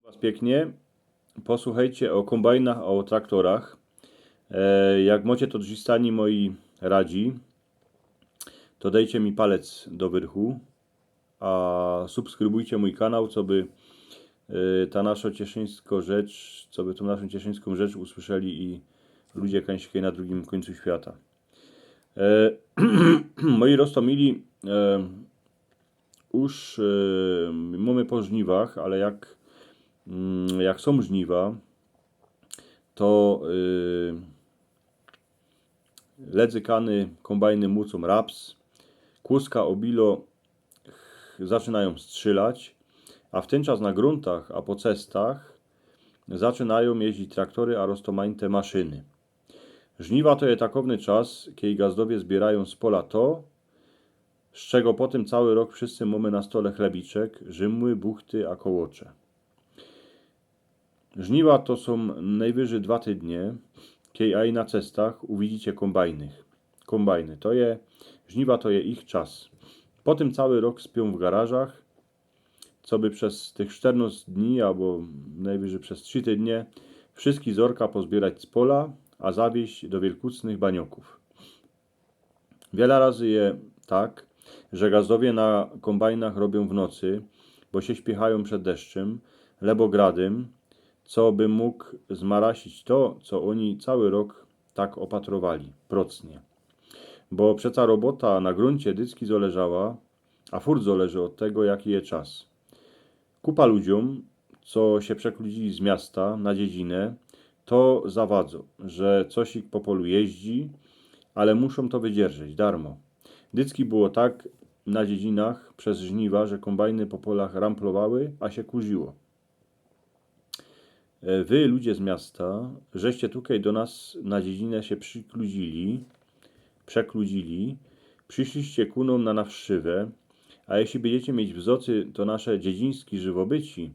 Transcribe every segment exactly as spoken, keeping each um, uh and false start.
Was piyknie. Posłuchejcie ô kōmbajnach, ô traktorach. E, jak mocie to drzistanie mojij radzi, to dejcie mi palec do wyrchu, a subskrybujcie mōj kanał, coby, e, ta nasza cieszyńsko rzecz, coby tōm naszōm cieszyńskōm rzecz usłyszeli i ludzie kańśkej na drugim kōńcu świata. E, moi roztōmili, e, już, e, mōmy po żniwach, ale jak, mm, jak sōm żniwa, to, e, ledzykany, kōmbajny mōcōm raps, kłōska ô bilo ch-, zaczynajōm strzylać, a w tyn czas na gruntach, a po cestach zaczynajōm jeździć traktory, a roztōmajnte maszyny. Żniwa to je takowny czas, kiej gazdowie zbiyrajōm z pola to, z czego potym cały rok wszyscy mōmy na stole chlebiczek, rzymły, buchty, a kołocze. Żniwa to sōm nojwyżyj dwa tydnie, kiej aj na cestach uwidzicie kōmbajnych. Kōmbajny to je, żniwa to je ich czas. Potym cały rok spiōm w garażach, coby bez tych sztyrnŏst dni, abo nojwyżyj bez trzi tydnie, wszyjske zorka pozbiyrać z pola, a zawiyźć do wielkucnych baniokōw. Wiela razy je tak, że gazdowie na kōmbajnach robiōm w nocy, bo sie śpiechajōm przed deszczym, lebo gradym, coby mōg zmarasić to, co ôni cały rok tak ôpatrowali, procnie. Bo przeca robota na gruncie dycki zoleżała, a furt zoleży ôd tego, jaki je czas. Kupa ludziōm, co sie przekludzili z miasta na dziedzinã, to zawadzo, że cosik po polu jeździ, ale muszōm to wydzierżyć, darmo. Dycki było tak na dziedzinach bez żniwa, że kōmbajny po polach ramplowały, a sie kurziło. E, wy, ludzie z miasta, żeście tukej do nas na dziedzinã sie przykludzili, przekludzili, prziszliście ku nōm na nawszywã, a jeśli bydziecie mieć w zocy to nasze dziedzińske żywobyci,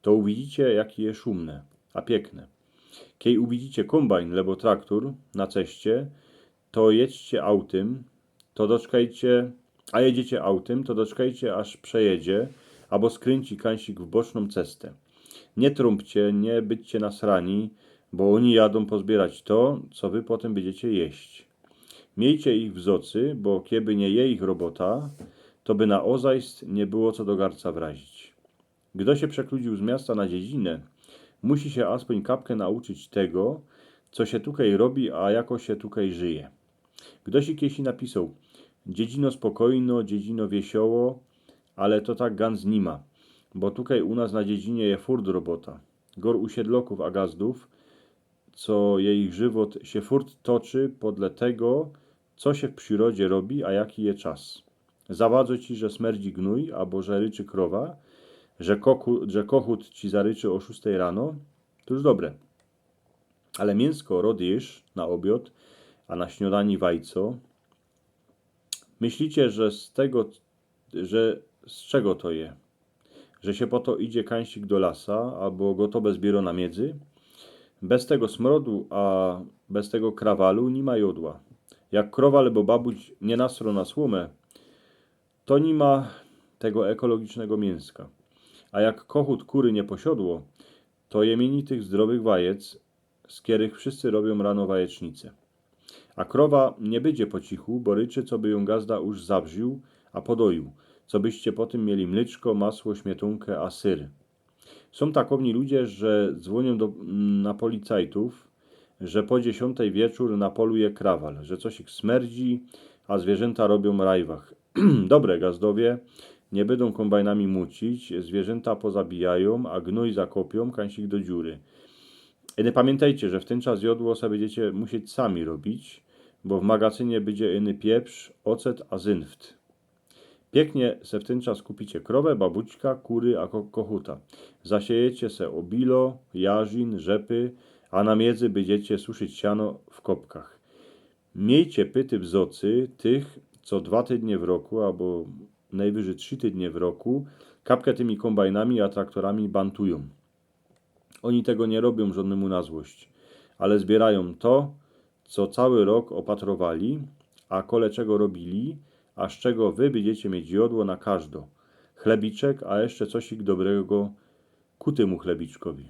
to uwidzicie, jaki je szumne, a piykne. Kiej uwidzicie kōmbajn lebo traktor na ceście, to jedźcie autym, to doczkejcie, a jedziecie autym, to doczkejcie, aż przejedzie, abo skrynci kańsik w bocznōm cestã. Niy trōmbcie, niy bydźcie nasrani, bo ôni jadōm pozbiyrać to, co wy potym bydziecie jeść. Miejcie ich w zocy, bo kieby niy jeich robota, to by na ôzajst niy było co do garnka wrazić. Gdo sie przekludziōł z miasta na dziedzinã, musi sie aspōń kapkã nauczyć tego, co sie tukej robi, a jako sie tukej żyje. Gdoś kejsi napisoł: „Dziedzino spokojno, dziedzino wiesioło”, ale to tak gans niy ma, bo tukej u nas na dziedzinie je furt robota. Gor u siedlokōw a gazdōw, co jeich żywot sie furt toczy podle tego, co sie w przirodzie robi, a jaki je czas. Zawadzo ci, że smerdzi gnōj, abo że ryczy krowa, że koku-, że kochut ci zaryczy ô szōstej rano, to już dobre. Ale miynsko, rodyż na ôbiod, a na śniodanie wajco. Myślicie, że z tego, że z czego to je? Że sie po to idzie kańsik do lasa, abo gotowōm zbiyrōm na miedzy? Bez tego smrodu, a bez tego krawalu niy ma jodła. Jak krowa lebo babuś niy nasro na słōmã, to niy ma tego ekologicznego miynska. A jak kochut kury niy posiodło, to je mynij tych zdrowych wajec, z kerych wszyscy robiōm rano wajecznice. A krowa niy bydzie po cichu, bo ryczy, coby jōm gazda już zabrziōł, a podoił, cobyście potym mieli mlyczko, masło, śmietōnkã, a syr. Sōm takowni ludzie, że dzwōniōm do, na policajtōw, że po dziesiōntej wieczōr na polu je krawal, że cosik smerdzi, a zwierzynta robiōm rajwach. Dobre, gazdowie niy bydōm kōmbajnami mucić, zwierzynta pozabijajōm, a gnōj zakopiōm kańsik do dziury. I niy pamiyntejcie, że w tyn czas jodło se bydziecie musieć sami robić, bo w magacynie bydzie iny pieprz, ocet a zynft. Piyknie se w tyn czas kupicie krowã, babuśka, kury a ko-, kochuta. Zasiyjecie se ôbilo, jarzin, rzepy, a na miedzy bydziecie suszyć siano w kopkach. Miejcie pyty w zocy tych, co dwa tydnie w roku, abo nojwyżyj trzi tydnie w roku, kapkã tymi kōmbajnami a traktorami bantujōm. Ôni tego niy robiōm żodnymu na złość, ale zbiyrajōm to, co cały rok ôpatrowali, a kole czego robili, a z czego wy bydziecie mieć jodło na kożdo. Chlebiczek, a jeszcze cosik dobrego ku tymu chlebiczkowi.